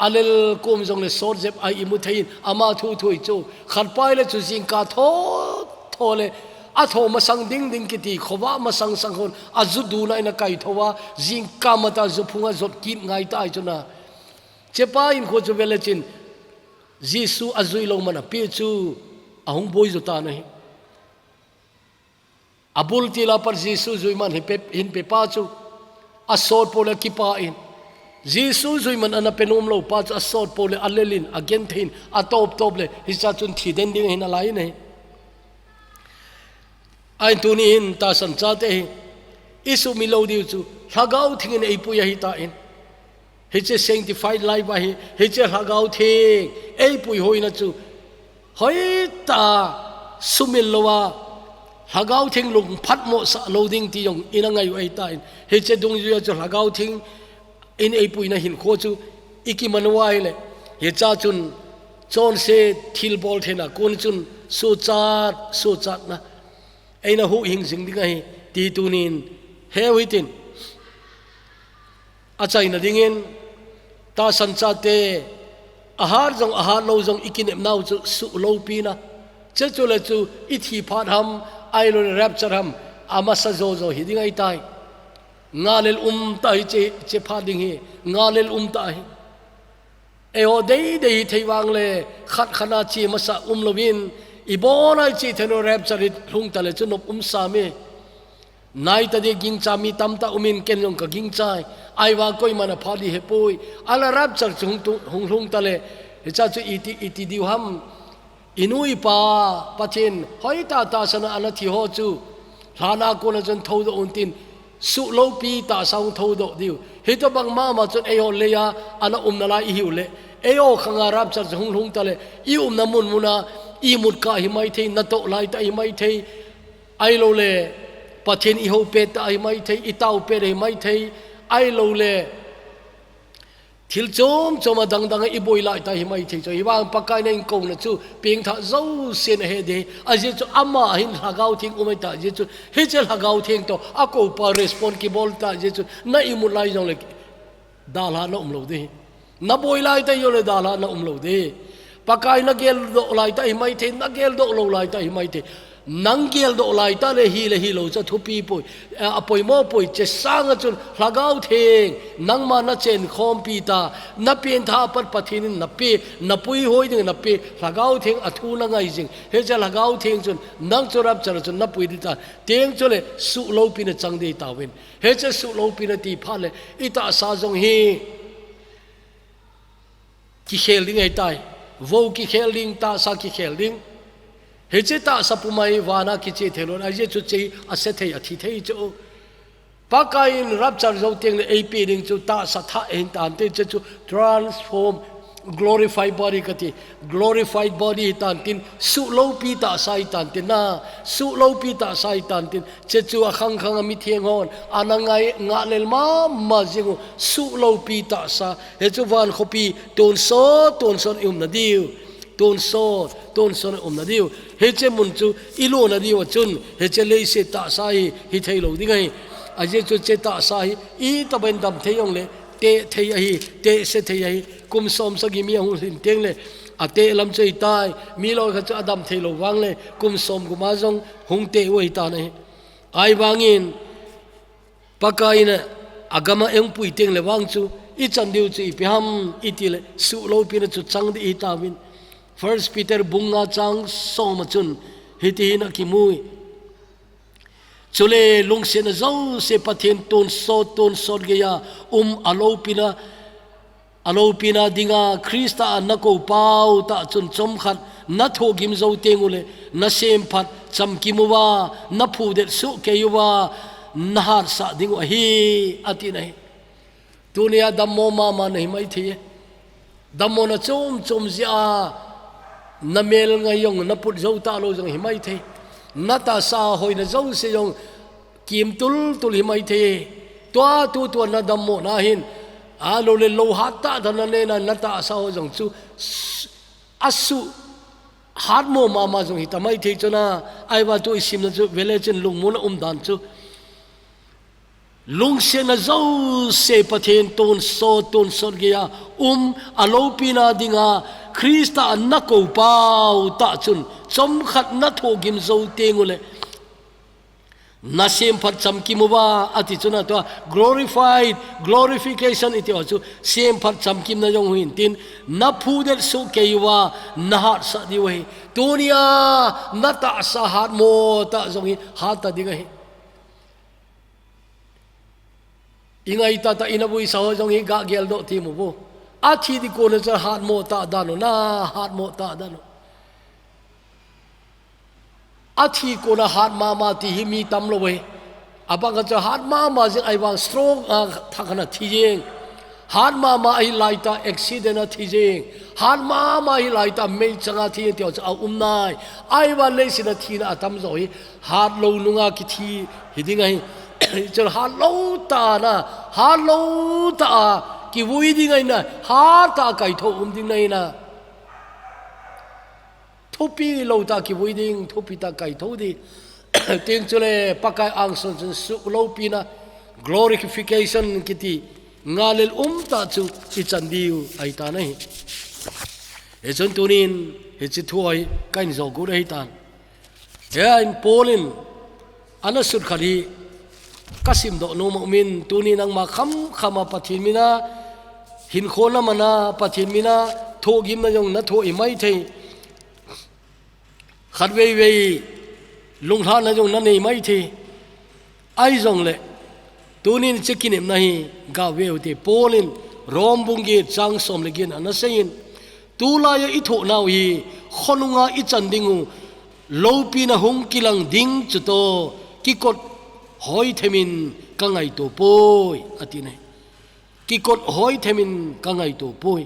A lel kom jong le sot jep a i mu thei in, ama thu thu hi chu. Khat pa ile chu jingkah tho tho le, Atho masang ding ding kiti, khovah masang sang hon, azu duna in akai thou a, jingkah matah zu phung a jot kit ngai ta ahi chun a. Chepa in kho chu vele chin, Jesu azui lou man a pi chu, ahung boi zu ta na hi. Abul til a pat Jesu zui man hi pe, hin pe pa chu, asot po le kipa in. Jesu zui man ana pe nom lou pa chu, asot po le alel in, agenthei in, atop top le, hicha chun thi den ding hin alai na hi. Ahin tuni hin tahsan chate hi, i sumil lou diu chu, Lhagao Theng in eipui ahi ta in. Hiche sanctified life ahi, hiche Lhagao Theng, eipui hoina chu, hoitah a sumil lou a, Lhagao Theng lungphat mo sa lou ding ti jong ina ngai u ahi ta in. Hiche dungjui a chu Lhagao Theng in eipuina hinkho chu i kiman u ahile, hicha chun chonse thilbol theina kon chun suhchat, suhchatna eina huhhing jing ding ahi, ti tunin heu hitin. Achaina dingin, tahsan chate, ahat jong, ahat lou jong i kinepnau chu suhloupina. Che chu le chu i thi phat ham, ahilou le rapture ham, amasa jo jo hi ding ahi tai. Ngalel um ta hi che, che phat ding hi, ngalel um ta hi. Eiho dei dei hi thei vang le, khat khat a che masa um louvin, i bon a i che thei lou rapture hi lhung ta le chu nop um sa mi. Nai ta di gingcha mi tamtah um in ken jong ka gingchai. Ahivang koiman apha di hepoi. Ahile rapture chu hung tu, hung lhung ta le, hicha chu iti, iti diu ham. I nu i pa, Pathen, hoitah tahsan a ana thi ho chu, lhan a kon a chun thoudoh un tin, suhloupi tahsa hung thoudoh diu. Hitobang mama chun eiho lei a, ana umna lai i hiu le. Eiho khang a rapture chu hung lhung ta le, i umna mun mun a, imut kah hi mai thei, natoh lai tah hi mai thei. Ahilou le, Pathen i hou pet tah hi mai thei, i tao pet hi mai thei. Ahilou le, thil chom chom a dang dang a i boi lai tah hi mai thei chu. Hivang Pakai in a eikouna chu, pengthah jousen ahe di. Ajeh chu ama hin Lhagao Theng um ahi ta jeh chu. Hiche Lhagao Theng toh, akou pa respond kibol ta jeh chu. Na imut lai jong le, dalha na um lou di. Na boi lai tah jong le dalha na um lou di. Pakai na geldoh lai tah hi mai thei, na geldoh lou lai tah hi mai thei. Nang geldoh lai tah le hi le hilou chu thupi poi, eh, apoimo poi, che sang a chun Lhagao Theng, nangma na chen khompi ta, na pengthah a pat Pathen in na pe, na puihoi ding na pe, Lhagao Theng a thu na ngai jing. Hiche Lhagao Theng chun, nang chu rapture chun na pui di ta, teng chu le suhloupina chang di tauvin. Hiche suhloupina ti phat le, i tahsa jong hi, kikhel ding ahi tai. Vo kikhel ding, tahsa kikhel ding. Hiche tahsa puma hi van a kiche thei lou, ajeh chu che ase thei, athi thei chu. Pakai in rapture jou teng le eipe ding chu tahsa thah ahin tante, che chu transform, glorified body kati. Glorified body hi tan tin, suhloupi tahsa hi tan tin na, suhloupi tahsa hi tan tin, che chu akhang khang a mitheng hon ana ngai, ngahlel mama jing u, suhloupi tahsa. Hichu van khopi tonsot tonsot i umna diu, tonsot tonsot i umna diu. Hiche mun chu i lona diu a chun, hiche leiset tahsa hi, hi thei lou ding ahi. Ajeh chu che tahsa hi, itobang in dam thei jong le, teh thei ahi, tehse thei ahi. Kum som sagi mi ahung lhin teng le, ateh lam chu ahi tai, mi loi khat chu adam thei lou vang le, kum som gup a jong hung teh u ahi tan ahi. Ahivangin, Pakai in agam a eipui teng le vang chu, i chan diu chu ipi ham, i ti le, suhloupina chu chang di ahi tauvin. First Peter bung nga chang som a chun, hiti hin akimu e. Chule lungsetna jouse Pathen tonsot, tonsot geiya um a loupina, a loupina dinga Christa a na kou pau tah chun chomkhat na thohgim jou teng u le, na semphat chamkim uva, na phudet sohkei uva, na hatsah ding u ahi, ati na hi. Tunia dammo mama na hi mai thei e. Dammona chom chom jeh a, na mel ngai jong, na put jou talou jong hi mai thei. Na tahsa hoina jouse jong, kim tul tul hi mai thei. Tua tu tua na dammona hin, ahilou le lou hat tah tah na nena, na tahsa ho jong chu, s-, asuh hat mo mama jong hi ta mai thei chu na, ahivang tu i simna chu, vele chun lungmon a um dan chu. Lungsetna jouse Pathen tonsot, tonsot geiya um a loupina dinga Christa a na kou pau tah chun chomkhat na thohgim jou teng u le, Na semphat chamkim uva, ati chu na tua glorified, glorification iti ho chu semphat chamkimna jong hintin, na phudet soh kei uva, na hatsah diu ahi. Tunia na tahsa hatmo tah jong hi hat ta ding ahi. I ngai tah tah in a vuisa ho jong hi ga geldoh ti mu vo. A thi di kona chu hatmo tah dan u, na hatmo tah dan u. A thi kona hat mama ti hi mi tam lo ve. A bang khat chu hat mama jing ahivang stroke a thakhat a thi jing. Hat mama ahi laitah accident a thi jing. Hat mama ahi laitah meichang a thi jing ti ho chu a um nai. Ahivang leiset a thina a tam jo hi hat lo nunga kithi hi ding ahi. Chun hat lo tah na, hat lo tah a kivui ding ahi na, hat tah a kaitho um ding ahi na. Thupi lo tah kivui ding, thupi tah kaitho ding. Tin chule Pakai angsun chun suhlopina, glorification kiti ngalel um tah chu i chan diu ahi tan ahi. Hichun tunin hiche thu hi kahin jou got ahi tan. Hia in Paul in ana sut khat hi ka simdoh nom a um in, tunin nangma khamkham a Pathen mina hinkho na man a, Pathen mina thohgimna jong na thoh hi maithei. Khatvei vei lunglhahna jong na nei maithei. Ahijongle, tunin hiche kinepna hi ga ve u hite. Paul in Rom bung get chang som le get ana seiyin, tulai a i thoh nau hi khonunga i chan ding u lopina hung kilang ding chutoh kikot hoithemin ka ngaito poi, ati nai. Kikot hoithemin ka ngaito poi.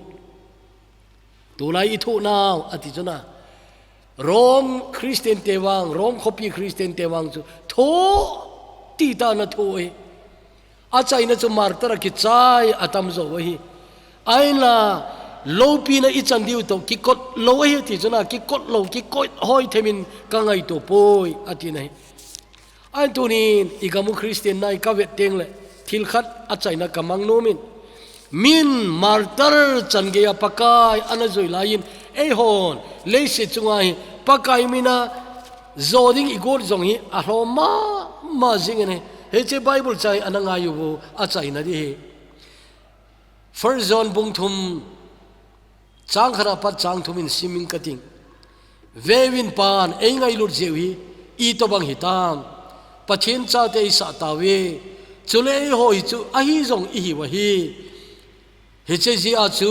Tulai i thoh nau, ati chu na. Rom Christian te vang, Rom khopi Christian te vang chu thoh titah na thoh e. Achaina chu martyr a kichai a tam jo ahi. Ahinla, lopina i chan diu toh kikot lo ahi ti chu na, kikot lo, kikot hoithemin ka ngaito poi, ati nai. Ahin tunin i gam u Christian na i ka vet teng le thil khat achaina ka mang nom in. Min martyr chan geiya Pakai ana jui laiyin, eihon leiset chunga hi Pakai mina jo ding i got jong hi alhom mama jing in ahi. Hiche Bible chang hi ana ngai u vo, achaina di hi. First John bung thum, chang khat apat chang thum in sim ing kating. Veuvin, Pan ei ngailut jeh u hi itobang hitam. Pathen chate i sah tauve. Chule eiho hi chu ahi jong i hiu ahi. Hiche jeh a chu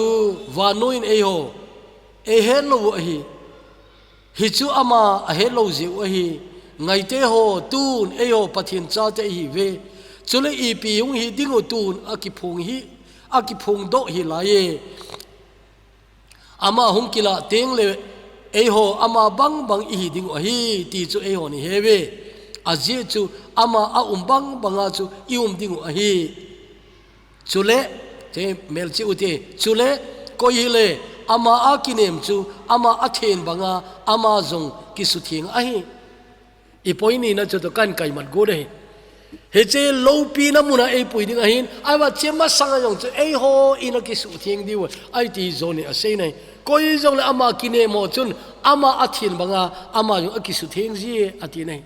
vannoi in eiho ei het lou u ahi. Hichu ama a het lou jeh u ahi. Ngaite ho, tun eiho Pathen chate i hiuve. Chule ipi hung hi ding u tun a kiphong hi, a kiphong doh hi lai e. Ama hung kilah teng le eiho ama bangbang i hi ding u ahi ti chu eihon i he uve. Ajeh chu ama a um bangbang a chu i um ding u ahi. Chule, te melchih u te, chule, koi hile, ama a kinem chu, ama a then banga, ama jong kisutheng ahi. I point nina chu toh kahin kaimat got ahi. Hiche lopina muna ei pui ding ahin, ahivang hiche masanga jong chu eiho in a kisutheng diu ahi ti John in asei nai. Koi jongle ama kinem ho chun, ama a then banga, ama jong a kisutheng ji e, ati nai.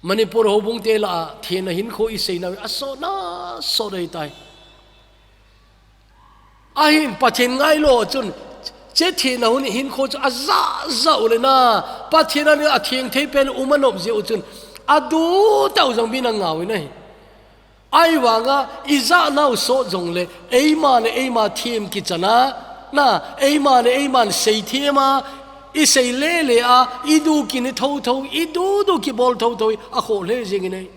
Manipur houbung te lah a thenna hinkho i seina u hi asotna sot ahi tai. Ahin Pathen ngailou chun, hiche thenna hun hinkho chu ajah jah u le na, Pathen a ding a theng thei pen um anop jeh u chun, adu tah u jong min angau in ahi. Ahivanga i jahnau sot jongle, eima le eima them kichan a, na, eima le eiman seithem a, i sei lele a, i du kini thotho, i dudu kibol thotho hi akhoh lheh jing in ahi.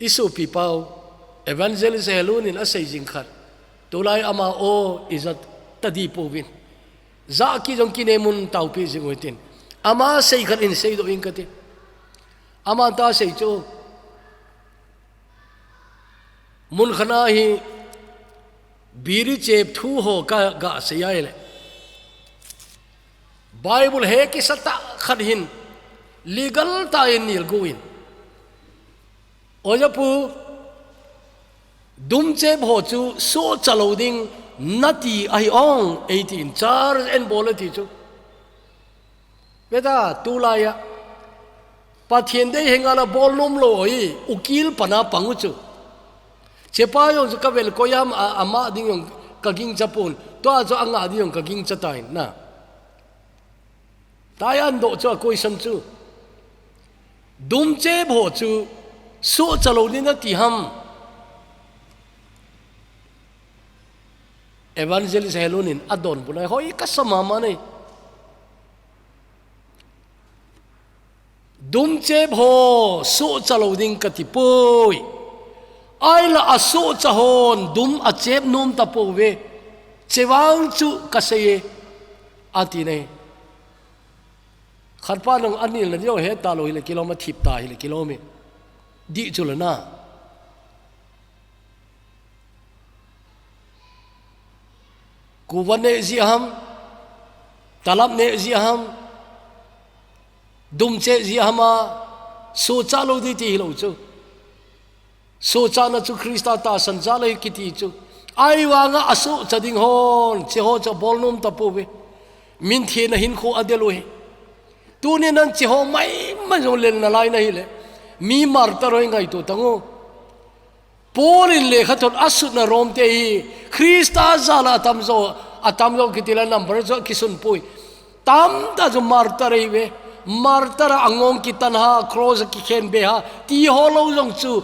I sopi pau, Evangelist Helun in asei jing khat. Tulai ama o i ja tadi pouvin. Jah kit jong kinem un taopi jing u hitin. Ama sei khat in seidoh ing kati. Aman ta sei chu, mun khat a hi biri chep thu ho ka ga sei ahile, Bible he kisa tah khat hin legal tah in nilgu in, Oja pu, dum chep ho chu sohcha lou ding nati ahi ong, eitin charge eibol e ti chu. Beta, tulai a Pathian dei henga la bol nom lou hi, ukil pana pang u chu. Chepa jong chu ka vel koi am, a, ama ding jong ka gingcha pon. Tua chu anga ding jong ka gingcha tai na. Tai an do chu a question chu. Dum chep ho chu suhcha lou ding ati ham. Evangelist Helun in a donbut a hoi ka sa mama nei. Dum chep ho suhcha lou ding ka ti poi. Ai la a suhcha hon dum a chep nom ta pouve. Chevang chu ka sei e. A ti nei. Khat pa nung a nilna ding he ta lou hi le kilom a thip ta hi le kilom e. Dih chu le na. Kuva neh jeh ham, talap neh jeh ham, dum chep jeh ham a, suhcha lou ding ti hi lou chu. Suhchana chu Krista tahsan jal ahi kiti chu. Ai vanga a suhcha ding hon, cheho chu bol nom ta pouve. Min thina hinkho a del u hi. Tuni nan cheho maimai jong lel nalai na hi le. Mi martyr ho i ngaito tang u. Paul in lekhathot a sutna Rom te hi Krista jal a atam jo, atam jo kiti la number jo kisun poi. Tamtah chu martyr ahi ve. Martyr a ngong kitan ha, cross a kikhen be ha. Ti ho lou jong chu,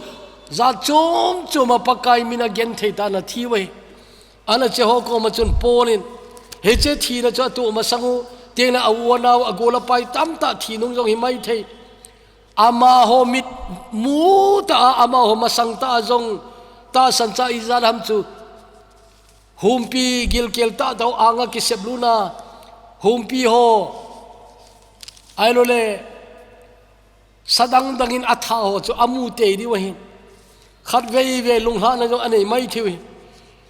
jat chom chom a Pakai min a genthei tah in a thi uve. Ana cheho koma chun Paul in, hiche thina chu a tuh masang u, teng le a u a nao a gol a pai tamtah thi nung jong hi maithei. Amaho mit mu tah a, amaho masang tah a jong tahsan cha ijat ham chu. Humpi gilkel tah tah ho anga kisep lutna, humpi ho, ahilou le, sa dang dang in a tha ho chu a mu tei diu ahin. Khatvei vei lunglhahna jong a nei maithei u hi.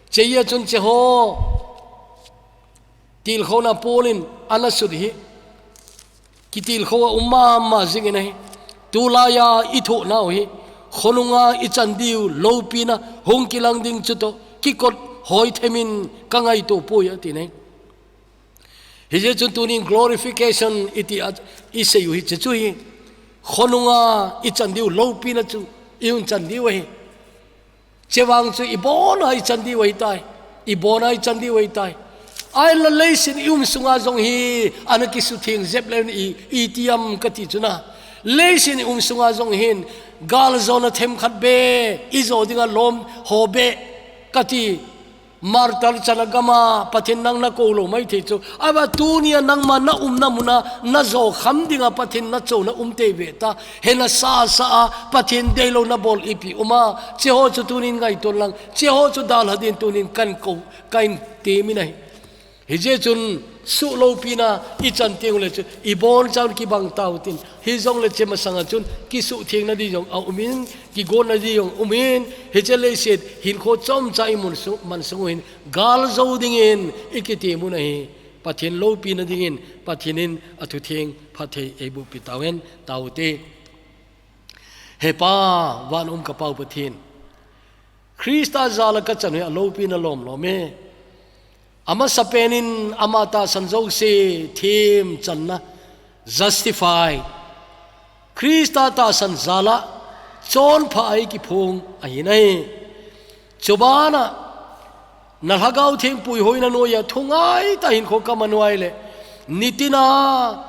Chehi a chun cheho tilkhouna Paul in ana sut hi. Kitilkhou a um mama jing in ahi. Tulai a i thoh nau hi. Khonunga i chan diu loupina hung kilang ding chu toh kikot hoi them in ka ngaito poi a ti nei. Hijeh chun tunin glorification i ti a i sei u hiche chu hi. Khonunga i chan diu loupina chu i hung chan diu ahi. Chevang chu i bon a i chan diu ahi tai. I bon a i chan diu ahi tai. Ai la leiset i um sunga jong hi, ana kisutheng jep le i, i ti am ka ti chu na. Leiset i um sunga jong hin, galjona themkhat be, i jo dinga lom ho be, ka ti. Martyr chana gama, Pathen nang na kou lou maithei chu. Ahivang tunia nangma na umna muna, na jo kham dinga Pathen na chona um tei ve ta. Hena sasa a, Pathen deilou na bol ipi um a. Cheho chu tunin ngaiton lang. Cheho chu dalha din tunin kan kou, kan ti min ahi. Hijeh chun suhloupina i chan teng u le chu i bon chan kibang tau tin. Hijongle che masanga chun kisuhthengna di jong a um in, kigonna di jong um in, hiche leiset hinkho chomcha i mun sung, man sung u hin galjo dingin i kiti mun ahi. Pathen loupina dingin Pathen in a thutheng phatthei ei bohpi tau hen, tau te. He Pa, van um ka Pau Pathen. Krista jal a ka chan u hi a loupina lom lom e. Amasapen in ama tahsan jouse themchanna, justify. Krista tahsan jal a chonpha a i kiphong ahi nai. Chuban a na Lhagao Theng puihoina noiya thungai tah hinkho ka man u ahile, nitina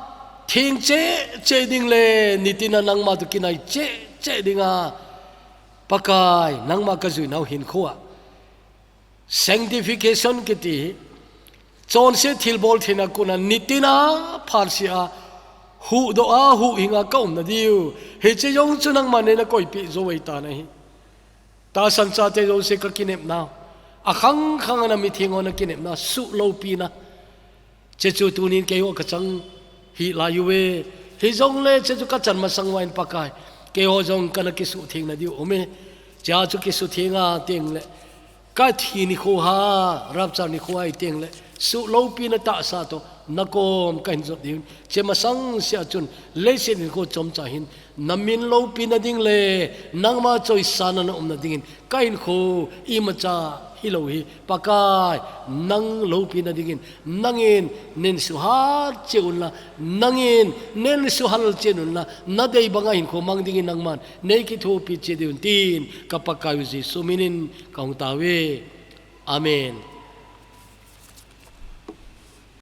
theng cheh cheh ding le nitina nangma toh kinai cheh cheh dinga Pakai, nangma ka juinau hinkho a. Sanctification kiti hi, chonset thilbol theina kona nitina phatseh a, huhdoh a, huhhing a ka umna diu. Hiche jong chu nangman nei na koipeh jou ahi tan ahi. Tahsan chate jouse ka kinepna, a khang khang a na mitheng ho na kinepna, suhloupina. Che chu tunin keiho ka chang hih lai uve. Hijongle che chu ka chan masang uva in Pakai, keiho jong ka na kisuhthengna diu um e. Chea chu kisuhtheng a teng le, ka thi nikho ha, rapture nikho ahi teng le, suhloupina tahsa toh na kom ka hin jot diu. Che masang sea chun, leiset hinkho chomcha hin, na min loupina ding le, nangma choisana na umna dingin, ka hinkho imacha hilou hi, Pakai, nang loupina dingin, nangin nei suhat cheh unla, nangin nei suhal cheh unla, nadei banga hinkho mang dingin nangman nei kithopi cheh diu hen tin, ka Pakai u Jesu minin kahung tao e. Amen.